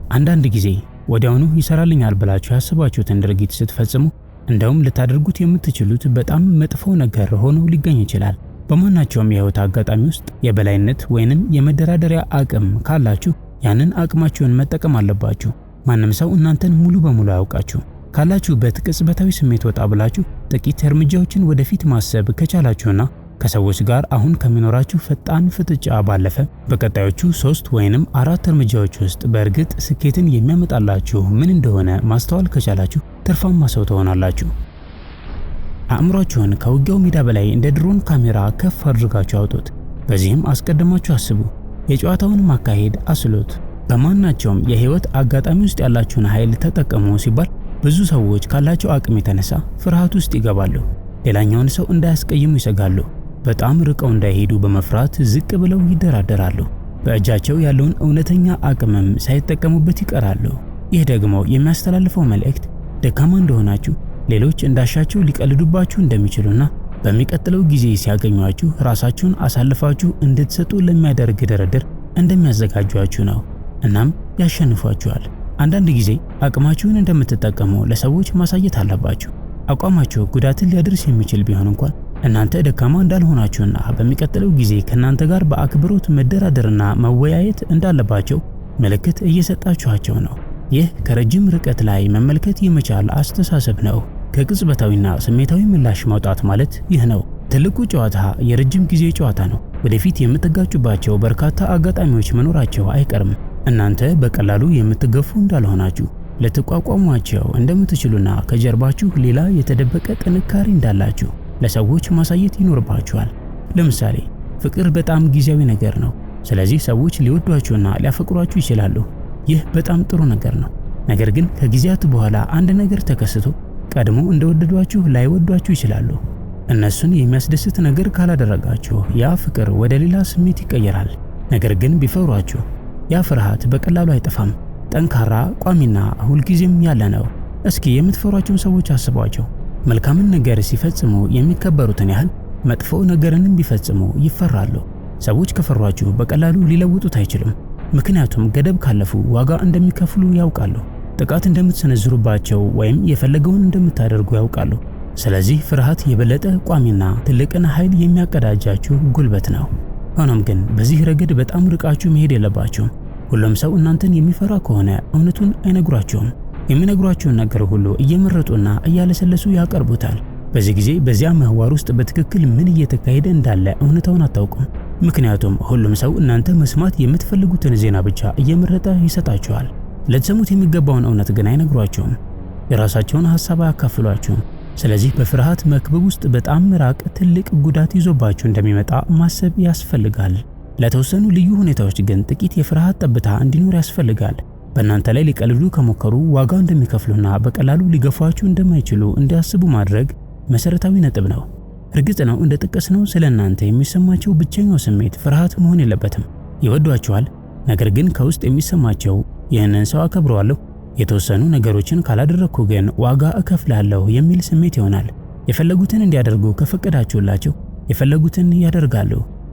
አንዳንድ ጊዜ ወዲያውኑ ይሰራልኛል ብላችሁ ያሰባችሁትን ድርጊት ስትፈጽሙ እንደውም ልታደርጉት የምትችሉት በጣም መጥፎ ነገር ሆኖ ሊገኝ ይችላል። በማናቸውም የህይወት አጋጣሚ ውስጥ የበላይነት ወይንም የመደራደሪያ አቅም ካላችሁ ያንን አቅማችሁን መጠቀም አለባችሁ። ማንም ሰው እናንተን ሙሉ በሙሉ አያውቃችሁ። ካላችሁበት ቅጽበታዊ ስሜት ወጣ ብላችሁ ጥቂት እርምጃዎችን ወደፊት ማሰብ ከቻላችሁና ከሰዎች ጋር አሁን ከሚኖራችሁ ፈጣን ፍጥጫ ባለፈ በቀጣዮቹ 3 ወይንም 4 እርምጃዎች ውስጥ በእርግጥ ስኬትን የሚያመጣላችሁ ምን እንደሆነ ማስተዋል ከቻላችሁ ትርፋማ ሰው ትሆናላችሁ። አእምሯችሁን ከውጊያው ሜዳ በላይ እንደ ድሮን ካሜራ ከፍ አድርጋችሁ አውጡት። በዚህም አስቀድማችሁ አስቡ። የጨዋታውን ማካሄድ አስሉት። በማናቸውም የህይወት አጋጣሚ ውስጥ ያላችሁን ኃይል ተጠቀሙ ሲባል ብዙ ሰዎች ካላቸው አቅም የተነሳ ፍርሃት ውስጥ ይገባሉ። ሌላኛውን ሰው እንዳያስቀይሙ ይሰጋሉ። በጣም ርቀው እንዳይሄዱ በመፍራት ዝቅ ብለው ይደራደራሉ። በእጃቸው ያለውን እውነተኛ አቅምም ሳይጠቀሙበት ይቀራሉ። ይህ ደግሞ የሚያስተላልፈው መልእክት ደካማ እንደሆናችሁ፣ ሌሎች እንዳሻቸው ሊቀልዱባችሁ እንደሚችሉና በሚቀጥለው ጊዜ ሲያገኟችሁ ራሳችሁን አሳልፋችሁ እንድትሰጡ ለሚያደርግ ድርድር እንደሚያዘጋጇችሁ ነው። እናም ያሸንፏችኋል። አንዳንድ ጊዜ አቅማችሁን እንደምትጠቀሙ ለሰዎች ማሳየት አለባችሁ። አቋማችሁ ጉዳትን ሊያደርስ የሚችል ቢሆን እንኳን እናንተ ደካማ እንዳልሆናችሁና በሚቀጥለው ጊዜ ከእናንተ ጋር በአክብሮት መደራደርና መወያየት እንዳለባቸው ምልክት እየሰጣችኋቸው ነው። ይህ ከረጅም ርቀት ላይ መመልከት የመቻል አስተሳሰብ ነው። ከቅጽበታዊና ስሜታዊ ምላሽ ማውጣት ማለት ይህ ነው። ትልቁ ጨዋታ የረጅም ጊዜ ጨዋታ ነው። ወደፊት የምትጋጩባቸው በርካታ አጋጣሚዎች መኖራቸው አይቀርም። እናንተ በቀላሉ የምትገፉ እንዳልሆናችሁ፣ ልትቋቋሟቸው እንደምትችሉና ከጀርባችሁ ሌላ የተደበቀ ጥንካሬ እንዳላችሁ ለሰዎች ማሳየት ይኖርባችኋል። ለምሳሌ ፍቅር በጣም ጊዜያዊ ነገር ነው። ስለዚህ ሰዎች ሊወዷችሁና ሊያፈቅሯችሁ ይችላሉ። ይህ በጣም ጥሩ ነገር ነው። ነገር ግን ከጊዜያት በኋላ አንድ ነገር ተከስቶ ቀድሞ እንደወደዷችሁ ላይወዷችሁ ይችላሉ። እነሱን የሚያስደስት ነገር ካላደረጋችሁ ያ ፍቅር ወደ ሌላ ስሜት ይቀየራል። ነገር ግን ቢፈሯችሁ ያ ፍርሃት በቀላሉ አይጠፋም። ጠንካራ፣ ቋሚና ሁልጊዜም ያለ ነው። እስኪ የምትፈሯቸውን ሰዎች አስቧቸው። መልካምን ነገር ሲፈጽሙ የሚከበሩትን ያህል መጥፎ ነገርንም ቢፈጽሙ ይፈራሉ። ሰዎች ከፈሯችሁ በቀላሉ ሊለውጡት አይችሉም። ምክንያቱም ገደብ ካለፉ ዋጋ እንደሚከፍሉ ያውቃሉ። ጥቃት እንደምትሰነዝሩባቸው ወይም የፈለገውን እንደምታደርጉ ያውቃሉ። ስለዚህ ፍርሃት የበለጠ ቋሚና ትልቅን ኃይል የሚያቀዳጃችሁ ጉልበት ነው። ሆኖም ግን በዚህ ረገድ በጣም ርቃችሁ መሄድ የለባችሁም። ሁሉም ሰው እናንተን የሚፈራ ከሆነ እውነቱን አይነግሯችሁም። የሚነግሯችሁን ነገር ሁሉ እየመረጡና እያለሰለሱ ያቀርቡታል። በዚህ ጊዜ በዚያ ምህዋር ውስጥ በትክክል ምን እየተካሄደ እንዳለ እውነታውን አታውቁም። ምክንያቱም ሁሉም ሰው እናንተ መስማት የምትፈልጉትን ዜና ብቻ እየመረጠ ይሰጣችኋል። ልትሰሙት የሚገባውን እውነት ግን አይነግሯችሁም። የራሳቸውን ሐሳብ አያካፍሏችሁም። ስለዚህ በፍርሃት መክበብ ውስጥ በጣም መራቅ ትልቅ ጉዳት ይዞባችሁ እንደሚመጣ ማሰብ ያስፈልጋል። ለተወሰኑ ልዩ ሁኔታዎች ግን ጥቂት የፍርሃት ጠብታ እንዲኖር ያስፈልጋል። በእናንተ ላይ ሊቀልዱ ከሞከሩ ዋጋ እንደሚከፍሉና በቀላሉ ሊገፏችሁ እንደማይችሉ እንዲያስቡ ማድረግ መሰረታዊ ነጥብ ነው። እርግጥ ነው እንደጠቀስነው ስለ እናንተ የሚሰማቸው ብቸኛው ስሜት ፍርሃት መሆን የለበትም። ይወዷችኋል፣ ነገር ግን ከውስጥ የሚሰማቸው ይህንን ሰው አከብረዋለሁ፣ የተወሰኑ ነገሮችን ካላደረግኩ ግን ዋጋ እከፍላለሁ የሚል ስሜት ይሆናል። የፈለጉትን እንዲያደርጉ ከፈቀዳችሁላቸው የፈለጉትን ያደርጋሉ።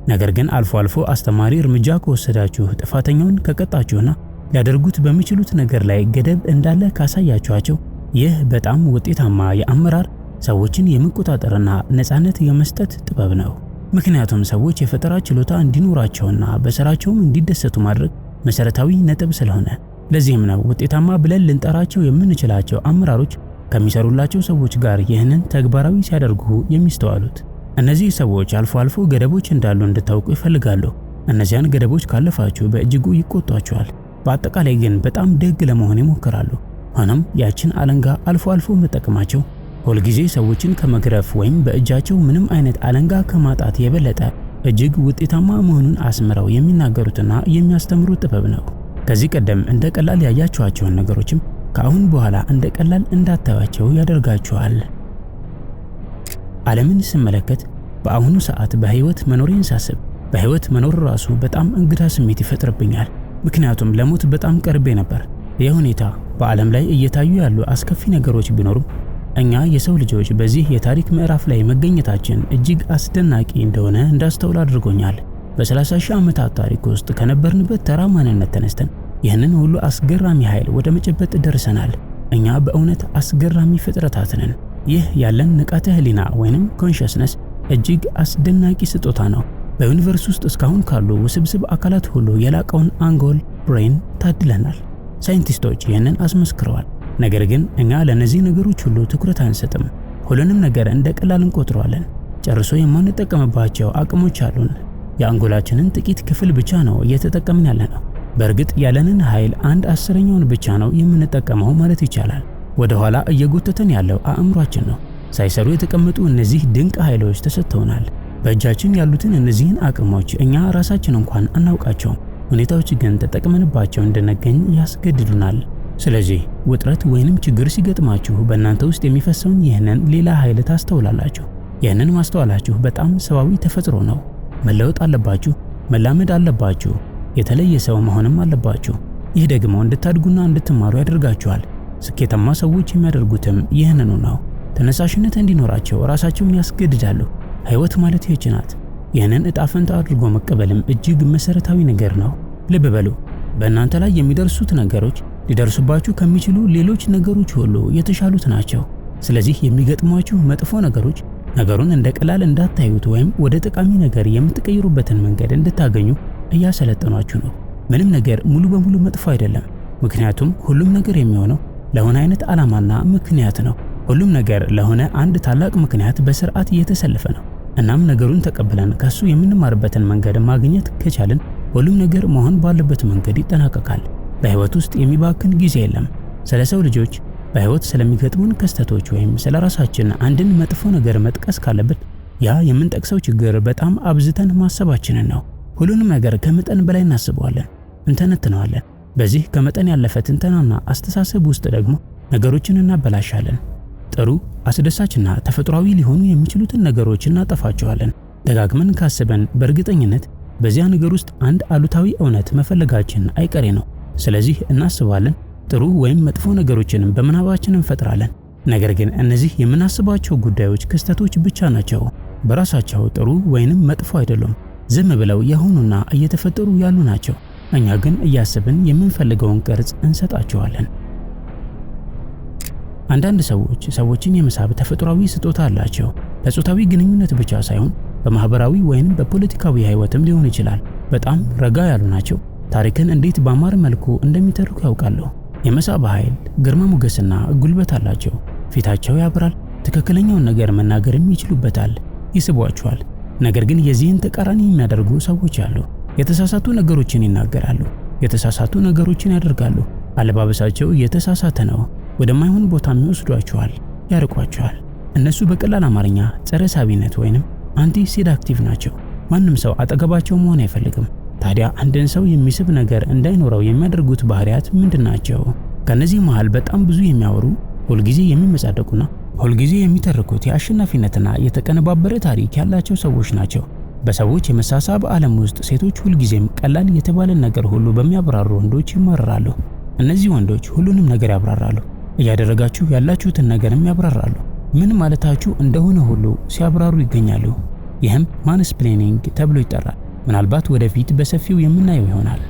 ነገር ግን አልፎ አልፎ አስተማሪ እርምጃ ከወሰዳችሁ፣ ጥፋተኛውን ከቀጣችሁና ሊያደርጉት በሚችሉት ነገር ላይ ገደብ እንዳለ ካሳያችኋቸው ይህ በጣም ውጤታማ የአመራር ሰዎችን የመቆጣጠርና ነፃነት የመስጠት ጥበብ ነው። ምክንያቱም ሰዎች የፈጠራ ችሎታ እንዲኖራቸውና በስራቸውም እንዲደሰቱ ማድረግ መሰረታዊ ነጥብ ስለሆነ። ለዚህም ነው ውጤታማ ብለን ልንጠራቸው የምንችላቸው አመራሮች ከሚሰሩላቸው ሰዎች ጋር ይህንን ተግባራዊ ሲያደርጉ የሚስተዋሉት። እነዚህ ሰዎች አልፎ አልፎ ገደቦች እንዳሉ እንድታውቁ ይፈልጋሉ። እነዚያን ገደቦች ካለፋችሁ በእጅጉ ይቆጧችኋል። በአጠቃላይ ግን በጣም ደግ ለመሆን ይሞክራሉ። ሆኖም ያችን አለንጋ አልፎ አልፎ መጠቀማቸው ሁልጊዜ ሰዎችን ከመግረፍ ወይም በእጃቸው ምንም አይነት አለንጋ ከማጣት የበለጠ እጅግ ውጤታማ መሆኑን አስምረው የሚናገሩትና የሚያስተምሩት ጥበብ ነው። ከዚህ ቀደም እንደ ቀላል ያያችኋቸውን ነገሮችም ከአሁን በኋላ እንደ ቀላል እንዳታዩአቸው ያደርጋችኋል። ዓለምን ስመለከት በአሁኑ ሰዓት በህይወት መኖሬን ሳስብ በህይወት መኖር ራሱ በጣም እንግዳ ስሜት ይፈጥርብኛል። ምክንያቱም ለሞት በጣም ቀርቤ ነበር። ይህ ሁኔታ በዓለም ላይ እየታዩ ያሉ አስከፊ ነገሮች ቢኖሩም እኛ የሰው ልጆች በዚህ የታሪክ ምዕራፍ ላይ መገኘታችን እጅግ አስደናቂ እንደሆነ እንዳስተውል አድርጎኛል። በ30 ሺህ ዓመታት ታሪክ ውስጥ ከነበርንበት ተራ ማንነት ተነስተን ይህንን ሁሉ አስገራሚ ኃይል ወደ መጨበጥ ደርሰናል። እኛ በእውነት አስገራሚ ፍጥረታት ነን። ይህ ያለን ንቃተ ህሊና ወይንም consciousness እጅግ አስደናቂ ስጦታ ነው። በ universe ውስጥ እስካሁን ካሉ ውስብስብ አካላት ሁሉ የላቀውን አንጎል brain ታድለናል። ሳይንቲስቶች ይህንን አስመስክረዋል። ነገር ግን እኛ ለነዚህ ነገሮች ሁሉ ትኩረት አንሰጥም። ሁሉንም ነገር እንደ ቀላል እንቆጥረዋለን። ጨርሶ የማንጠቀምባቸው አቅሞች አሉን። የአንጎላችንን ጥቂት ክፍል ብቻ ነው እየተጠቀምን ያለነው። በእርግጥ ያለንን ኃይል 1/10 ብቻ ነው የምንጠቀመው ማለት ይቻላል። ወደ ኋላ እየጎተተን ያለው አእምሯችን ነው። ሳይሰሩ የተቀመጡ እነዚህ ድንቅ ኃይሎች ተሰጥተውናል። በእጃችን ያሉትን እነዚህን አቅሞች እኛ ራሳችን እንኳን አናውቃቸውም። ሁኔታዎች ግን ተጠቅመንባቸው እንድንገኝ ያስገድዱናል። ስለዚህ ውጥረት ወይንም ችግር ሲገጥማችሁ በእናንተ ውስጥ የሚፈሰውን ይህንን ሌላ ኃይል ታስተውላላችሁ። ይህንን ማስተዋላችሁ በጣም ሰዋዊ ተፈጥሮ ነው። መለወጥ አለባችሁ፣ መላመድ አለባችሁ፣ የተለየ ሰው መሆንም አለባችሁ። ይህ ደግሞ እንድታድጉና እንድትማሩ ያደርጋችኋል። ስኬታማ ሰዎች የሚያደርጉትም ይህንኑ ነው። ተነሳሽነት እንዲኖራቸው ራሳቸውን ያስገድዳሉ። ህይወት ማለት ይህች ናት። ይህንን እጣ ፈንታ አድርጎ መቀበልም እጅግ መሰረታዊ ነገር ነው። ልብ በሉ፣ በእናንተ ላይ የሚደርሱት ነገሮች ሊደርሱባችሁ ከሚችሉ ሌሎች ነገሮች ሁሉ የተሻሉት ናቸው። ስለዚህ የሚገጥሟችሁ መጥፎ ነገሮች ነገሩን እንደ ቀላል እንዳታዩት ወይም ወደ ጠቃሚ ነገር የምትቀይሩበትን መንገድ እንድታገኙ እያሰለጠኗችሁ ነው። ምንም ነገር ሙሉ በሙሉ መጥፎ አይደለም። ምክንያቱም ሁሉም ነገር የሚሆነው ለሆነ አይነት ዓላማና ምክንያት ነው። ሁሉም ነገር ለሆነ አንድ ታላቅ ምክንያት በስርዓት እየተሰለፈ ነው። እናም ነገሩን ተቀብለን ከሱ የምንማርበትን መንገድ ማግኘት ከቻልን ሁሉም ነገር መሆን ባለበት መንገድ ይጠናቀቃል። በህይወት ውስጥ የሚባክን ጊዜ የለም። ስለ ሰው ልጆች በህይወት ስለሚገጥሙን ክስተቶች ወይም ስለ ራሳችን አንድን መጥፎ ነገር መጥቀስ ካለብን ያ የምንጠቅሰው ችግር በጣም አብዝተን ማሰባችንን ነው። ሁሉንም ነገር ከመጠን በላይ እናስበዋለን፣ እንተነትነዋለን። በዚህ ከመጠን ያለፈ ትንተናና አስተሳሰብ ውስጥ ደግሞ ነገሮችን እናበላሻለን። ጥሩ፣ አስደሳችና ተፈጥሯዊ ሊሆኑ የሚችሉትን ነገሮች እናጠፋቸዋለን። ደጋግመን ካሰበን በእርግጠኝነት በዚያ ነገር ውስጥ አንድ አሉታዊ እውነት መፈለጋችን አይቀሬ ነው። ስለዚህ እናስባለን፣ ጥሩ ወይም መጥፎ ነገሮችንም በምናባችን እንፈጥራለን። ነገር ግን እነዚህ የምናስባቸው ጉዳዮች ክስተቶች ብቻ ናቸው። በራሳቸው ጥሩ ወይንም መጥፎ አይደሉም። ዝም ብለው የሆኑና እየተፈጠሩ ያሉ ናቸው። እኛ ግን እያሰብን የምንፈልገውን ቅርጽ እንሰጣቸዋለን። አንዳንድ ሰዎች ሰዎችን የመሳብ ተፈጥሯዊ ስጦታ አላቸው። ለጾታዊ ግንኙነት ብቻ ሳይሆን በማህበራዊ ወይንም በፖለቲካዊ ህይወትም ሊሆን ይችላል። በጣም ረጋ ያሉ ናቸው። ታሪክን እንዴት ባማረ መልኩ እንደሚተርኩ ያውቃሉ። የመሳብ ኃይል፣ ግርማ ሞገስና ጉልበት አላቸው። ፊታቸው ያብራል። ትክክለኛውን ነገር መናገርም ይችሉበታል። ይስቧቸዋል። ነገር ግን የዚህን ተቃራኒ የሚያደርጉ ሰዎች አሉ። የተሳሳቱ ነገሮችን ይናገራሉ። የተሳሳቱ ነገሮችን ያደርጋሉ። አለባበሳቸው የተሳሳተ ነው። ወደማይሆን ቦታም ይወስዷቸዋል፣ ያርቋቸዋል። እነሱ በቀላል አማርኛ ጸረ ሳቢነት ወይንም anti seductive ናቸው። ማንም ሰው አጠገባቸው መሆን አይፈልግም። ታዲያ አንድን ሰው የሚስብ ነገር እንዳይኖረው የሚያደርጉት ባህሪያት ምንድን ናቸው? ከነዚህ መሃል በጣም ብዙ የሚያወሩ፣ ሁልጊዜ የሚመጻደቁና ሁልጊዜ የሚተርኩት የአሸናፊነትና የተቀነባበረ ታሪክ ያላቸው ሰዎች ናቸው። በሰዎች የመሳሳብ ዓለም ውስጥ ሴቶች ሁልጊዜም ቀላል የተባለ ነገር ሁሉ በሚያብራሩ ወንዶች ይማረራሉ። እነዚህ ወንዶች ሁሉንም ነገር ያብራራሉ። እያደረጋችሁ ያላችሁትን ነገርም ያብራራሉ። ምን ማለታችሁ እንደሆነ ሁሉ ሲያብራሩ ይገኛሉ። ይህም mansplaining ተብሎ ይጠራል። ምናልባት ወደፊት በሰፊው የምናየው ይሆናል።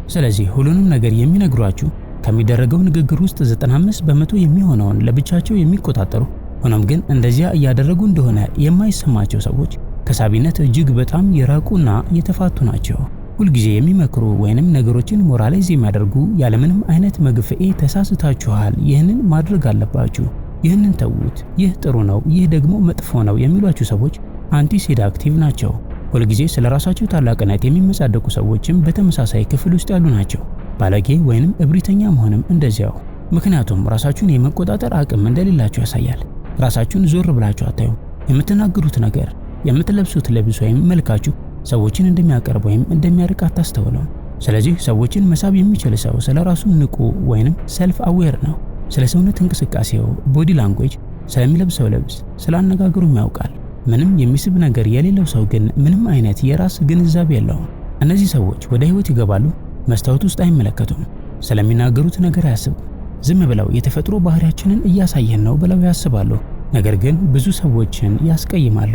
ስለዚህ ሁሉንም ነገር የሚነግሯችሁ ከሚደረገው ንግግር ውስጥ 95% የሚሆነውን ለብቻቸው የሚቆጣጠሩ፣ ሆኖም ግን እንደዚያ እያደረጉ እንደሆነ የማይሰማቸው ሰዎች ከሳቢነት እጅግ በጣም የራቁና የተፋቱ ናቸው። ሁልጊዜ የሚመክሩ ወይንም ነገሮችን moralize የሚያደርጉ ያለምንም አይነት መግፍኤ ተሳስታችኋል፣ ይህንን ማድረግ አለባችሁ፣ ይህንን ተዉት፣ ይህ ጥሩ ነው፣ ይህ ደግሞ መጥፎ ነው የሚሏችሁ ሰዎች anti seductive ናቸው። ሁልጊዜ ስለ ራሳቸው ታላቅነት የሚመጻደቁ ሰዎችም በተመሳሳይ ክፍል ውስጥ ያሉ ናቸው። ባለጌ ወይንም እብሪተኛ መሆንም እንደዚያው። ምክንያቱም ራሳችሁን የመቆጣጠር አቅም እንደሌላችሁ ያሳያል። ራሳችሁን ዞር ብላችሁ አታዩም። የምትናገሩት ነገር፣ የምትለብሱት ልብስ ወይም መልካችሁ ሰዎችን እንደሚያቀርብ ወይም እንደሚያርቅ አታስተውሉም። ስለዚህ ሰዎችን መሳብ የሚችል ሰው ስለ ራሱ ንቁ ወይንም self aware ነው። ስለ ሰውነት እንቅስቃሴው፣ body language፣ ስለሚለብሰው ልብስ፣ ስለ አነጋገሩም ያውቃል። ምንም የሚስብ ነገር የሌለው ሰው ግን ምንም አይነት የራስ ግንዛቤ የለውም። እነዚህ ሰዎች ወደ ህይወት ይገባሉ፣ መስታወት ውስጥ አይመለከቱም፣ ስለሚናገሩት ነገር አያስቡም። ዝም ብለው የተፈጥሮ ባህሪያችንን እያሳየን ነው ብለው ያስባሉ። ነገር ግን ብዙ ሰዎችን ያስቀይማሉ።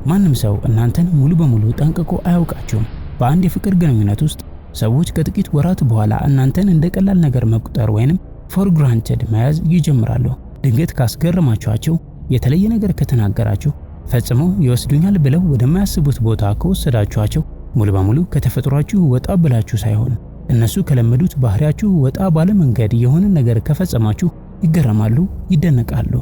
ማንም ሰው እናንተን ሙሉ በሙሉ ጠንቅቆ አያውቃችሁም። በአንድ የፍቅር ግንኙነት ውስጥ ሰዎች ከጥቂት ወራት በኋላ እናንተን እንደ ቀላል ነገር መቁጠር ወይንም for granted መያዝ ይጀምራሉ። ድንገት ካስገረማችኋቸው፣ የተለየ ነገር ከተናገራችሁ፣ ፈጽመው ይወስዱኛል ብለው ወደማያስቡት ቦታ ከወሰዳችኋቸው፣ ሙሉ በሙሉ ከተፈጥሯችሁ ወጣ ብላችሁ ሳይሆን እነሱ ከለመዱት ባህሪያችሁ ወጣ ባለ መንገድ የሆነ ነገር ከፈጸማችሁ ይገረማሉ፣ ይደነቃሉ።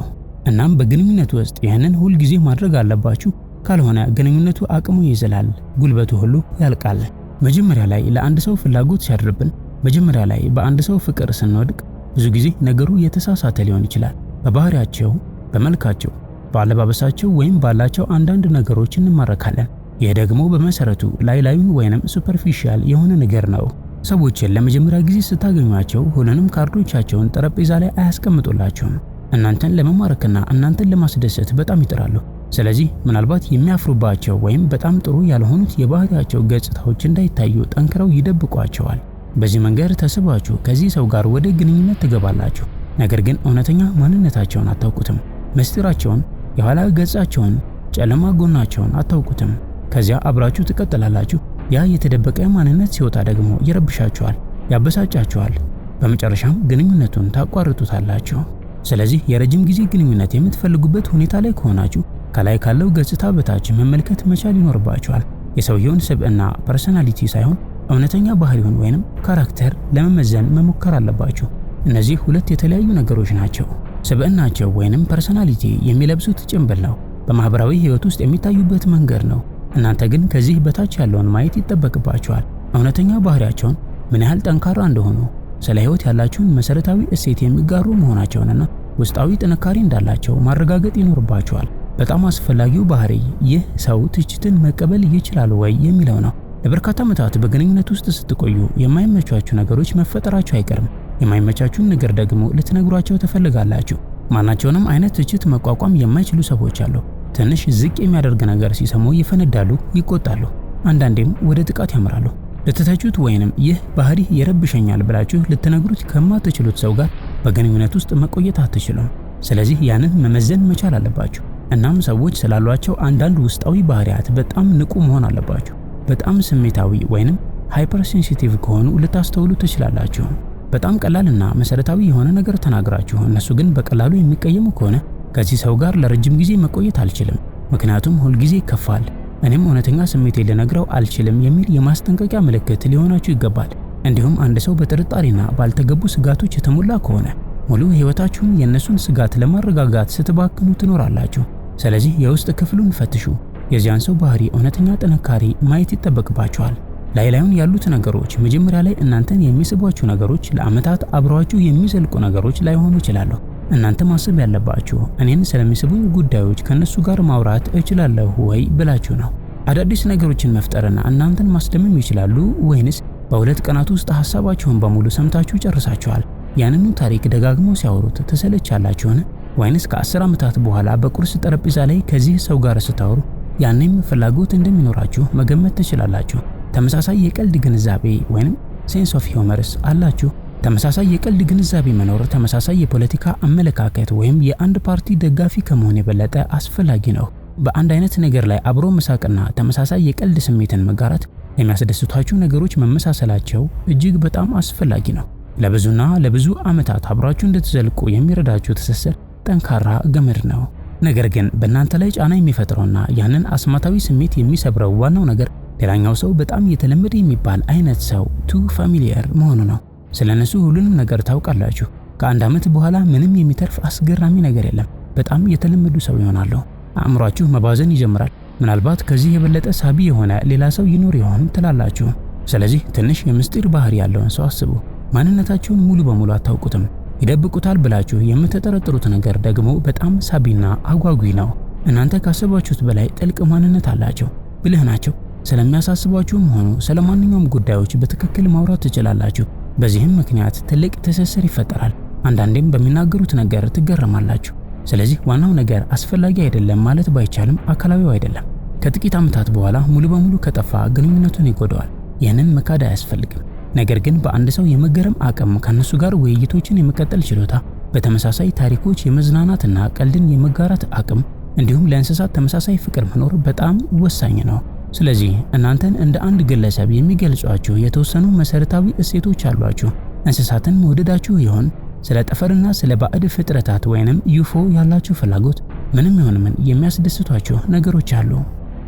እናም በግንኙነት ውስጥ ይህንን ሁል ጊዜ ማድረግ አለባችሁ። ካልሆነ ግንኙነቱ አቅሙ ይዝላል፣ ጉልበቱ ሁሉ ያልቃል። መጀመሪያ ላይ ለአንድ ሰው ፍላጎት ሲያድርብን፣ መጀመሪያ ላይ በአንድ ሰው ፍቅር ስንወድቅ ብዙ ጊዜ ነገሩ የተሳሳተ ሊሆን ይችላል። በባህሪያቸው፣ በመልካቸው፣ በአለባበሳቸው ወይም ባላቸው አንዳንድ ነገሮች እንማረካለን። ይህ ደግሞ በመሰረቱ ላይ ላዩን ወይንም superficial የሆነ ነገር ነው። ሰዎችን ለመጀመሪያ ጊዜ ስታገኟቸው ሁሉንም ካርዶቻቸውን ጠረጴዛ ላይ አያስቀምጡላችሁም። እናንተን ለመማረክና እናንተን ለማስደሰት በጣም ይጥራሉ። ስለዚህ ምናልባት የሚያፍሩባቸው ወይም በጣም ጥሩ ያልሆኑት የባህሪያቸው ገጽታዎች እንዳይታዩ ጠንክረው ይደብቋቸዋል። በዚህ መንገድ ተስባችሁ ከዚህ ሰው ጋር ወደ ግንኙነት ትገባላችሁ። ነገር ግን እውነተኛ ማንነታቸውን አታውቁትም። ምስጢራቸውን፣ የኋላ ገጻቸውን፣ ጨለማ ጎናቸውን አታውቁትም። ከዚያ አብራችሁ ትቀጥላላችሁ። ያ የተደበቀ ማንነት ሲወጣ ደግሞ ይረብሻችኋል፣ ያበሳጫችኋል። በመጨረሻም ግንኙነቱን ታቋርጡታላችሁ። ስለዚህ የረጅም ጊዜ ግንኙነት የምትፈልጉበት ሁኔታ ላይ ከሆናችሁ ከላይ ካለው ገጽታ በታች መመልከት መቻል ይኖርባችኋል። የሰውየውን ስብዕና personality ሳይሆን እውነተኛ ባህሪውን ወይንም character ለመመዘን መሞከር አለባችሁ። እነዚህ ሁለት የተለያዩ ነገሮች ናቸው። ስብዕናቸው ወይንም personality የሚለብሱት ጭንብል ነው፣ በማህበራዊ ህይወት ውስጥ የሚታዩበት መንገድ ነው። እናንተ ግን ከዚህ በታች ያለውን ማየት ይጠበቅባችኋል። እውነተኛ ባህሪያቸውን፣ ምን ያህል ጠንካራ እንደሆኑ፣ ስለ ህይወት ያላቸውን መሰረታዊ እሴት የሚጋሩ መሆናቸውንና ውስጣዊ ጥንካሬ እንዳላቸው ማረጋገጥ ይኖርባችኋል። በጣም አስፈላጊው ባህሪ ይህ ሰው ትችትን መቀበል ይችላል ወይ የሚለው ነው። ለበርካታ ዓመታት በግንኙነት ውስጥ ስትቆዩ የማይመቻችሁ ነገሮች መፈጠራቸው አይቀርም። የማይመቻችሁን ነገር ደግሞ ልትነግሯቸው ትፈልጋላችሁ። ማናቸውንም አይነት ትችት መቋቋም የማይችሉ ሰዎች አሉ። ትንሽ ዝቅ የሚያደርግ ነገር ሲሰሙ ይፈነዳሉ፣ ይቆጣሉ፣ አንዳንዴም ወደ ጥቃት ያመራሉ። ልትተቹት ወይንም ይህ ባህሪ ይረብሸኛል ብላችሁ ልትነግሩት ከማትችሉት ሰው ጋር በግንኙነት ውስጥ መቆየት አትችሉም። ስለዚህ ያንን መመዘን መቻል አለባችሁ። እናም ሰዎች ስላሏቸው አንዳንድ ውስጣዊ ባህሪያት በጣም ንቁ መሆን አለባችሁ። በጣም ስሜታዊ ወይንም hypersensitive ከሆኑ ልታስተውሉ ትችላላችሁ። በጣም ቀላልና መሰረታዊ የሆነ ነገር ተናግራችሁ እነሱ ግን በቀላሉ የሚቀየሙ ከሆነ ከዚህ ሰው ጋር ለረጅም ጊዜ መቆየት አልችልም፣ ምክንያቱም ሁልጊዜ ይከፋል፣ እኔም እውነተኛ ስሜቴን ልነግረው አልችልም የሚል የማስጠንቀቂያ ምልክት ሊሆናችሁ ይገባል። እንዲሁም አንድ ሰው በጥርጣሬና ባልተገቡ ስጋቶች የተሞላ ከሆነ ሙሉ ሕይወታችሁን የእነሱን ስጋት ለማረጋጋት ስትባክኑ ትኖራላችሁ። ስለዚህ የውስጥ ክፍሉን ፈትሹ። የዚያን ሰው ባህሪ እውነተኛ ጥንካሬ ማየት ይጠበቅባችኋል። ላይ ላዩን ያሉት ነገሮች መጀመሪያ ላይ እናንተን የሚስቧችሁ ነገሮች ለዓመታት አብረዋችሁ የሚዘልቁ ነገሮች ላይሆኑ ይችላሉ። እናንተ ማሰብ ያለባችሁ እኔን ስለሚስቡኝ ጉዳዮች ከነሱ ጋር ማውራት እችላለሁ ወይ ብላችሁ ነው። አዳዲስ ነገሮችን መፍጠርና እናንተን ማስደመም ይችላሉ ወይንስ በሁለት ቀናት ውስጥ ሐሳባቸውን በሙሉ ሰምታችሁ ጨርሳችኋል? ያንኑ ታሪክ ደጋግመው ሲያወሩት ትሰለቻላችሁን? ወይንስ ከ10 ዓመታት በኋላ በቁርስ ጠረጴዛ ላይ ከዚህ ሰው ጋር ስታወሩ ያኔም ፍላጎት እንደሚኖራችሁ መገመት ትችላላችሁ? ተመሳሳይ የቀልድ ግንዛቤ ወይንም sense of humor ስ አላችሁ? ተመሳሳይ የቀልድ ግንዛቤ መኖር ተመሳሳይ የፖለቲካ አመለካከት ወይም የአንድ ፓርቲ ደጋፊ ከመሆን የበለጠ አስፈላጊ ነው። በአንድ አይነት ነገር ላይ አብሮ መሳቅና ተመሳሳይ የቀልድ ስሜትን መጋራት፣ የሚያስደስቷችሁ ነገሮች መመሳሰላቸው እጅግ በጣም አስፈላጊ ነው። ለብዙና ለብዙ ዓመታት አብራችሁ እንድትዘልቁ የሚረዳችሁ ትስስር ጠንካራ ገመድ ነው። ነገር ግን በእናንተ ላይ ጫና የሚፈጥረውና ያንን አስማታዊ ስሜት የሚሰብረው ዋናው ነገር ሌላኛው ሰው በጣም የተለመደ የሚባል አይነት ሰው too familiar መሆኑ ነው። ስለነሱ ሁሉንም ነገር ታውቃላችሁ። ከአንድ ዓመት በኋላ ምንም የሚተርፍ አስገራሚ ነገር የለም። በጣም የተለመዱ ሰው ይሆናሉ። አእምሯችሁ መባዘን ይጀምራል። ምናልባት ከዚህ የበለጠ ሳቢ የሆነ ሌላ ሰው ይኖር ይሆን ትላላችሁ። ስለዚህ ትንሽ የምስጢር ባህሪ ያለውን ሰው አስቡ። ማንነታቸውን ሙሉ በሙሉ አታውቁትም። ይደብቁታል ብላችሁ የምትጠረጥሩት ነገር ደግሞ በጣም ሳቢና አጓጊ ነው። እናንተ ካሰባችሁት በላይ ጥልቅ ማንነት አላቸው። ብልህ ናቸው። ስለሚያሳስቧችሁም ሆኑ ስለማንኛውም ጉዳዮች በትክክል ማውራት ትችላላችሁ። በዚህም ምክንያት ትልቅ ትስስር ይፈጠራል። አንዳንዴም በሚናገሩት ነገር ትገረማላችሁ። ስለዚህ ዋናው ነገር አስፈላጊ አይደለም ማለት ባይቻልም አካላዊው አይደለም። ከጥቂት ዓመታት በኋላ ሙሉ በሙሉ ከጠፋ ግንኙነቱን ይጎዳዋል። ይህንን መካድ አያስፈልግም። ነገር ግን በአንድ ሰው የመገረም አቅም፣ ከነሱ ጋር ውይይቶችን የመቀጠል ችሎታ፣ በተመሳሳይ ታሪኮች የመዝናናትና ቀልድን የመጋራት አቅም እንዲሁም ለእንስሳት ተመሳሳይ ፍቅር መኖር በጣም ወሳኝ ነው። ስለዚህ እናንተን እንደ አንድ ግለሰብ የሚገልጿችሁ የተወሰኑ መሰረታዊ እሴቶች አሏችሁ። እንስሳትን መውደዳችሁ ይሆን? ስለ ጠፈርና ስለ ባዕድ ፍጥረታት ወይንም ዩፎ ያላችሁ ፍላጎት፣ ምንም ይሁን ምን የሚያስደስቷችሁ ነገሮች አሉ።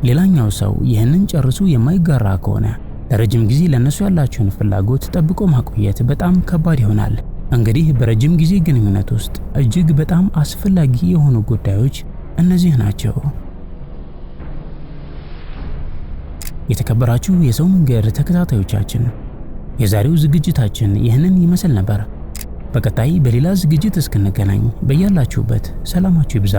ሌላኛው ሰው ይህንን ጨርሶ የማይጋራ ከሆነ ለረጅም ጊዜ ለነሱ ያላችሁን ፍላጎት ጠብቆ ማቆየት በጣም ከባድ ይሆናል። እንግዲህ በረጅም ጊዜ ግንኙነት ውስጥ እጅግ በጣም አስፈላጊ የሆኑ ጉዳዮች እነዚህ ናቸው። የተከበራችሁ የሰው መንገድ ተከታታዮቻችን፣ የዛሬው ዝግጅታችን ይህንን ይመስል ነበር። በቀጣይ በሌላ ዝግጅት እስክንገናኝ በያላችሁበት ሰላማችሁ ይብዛ።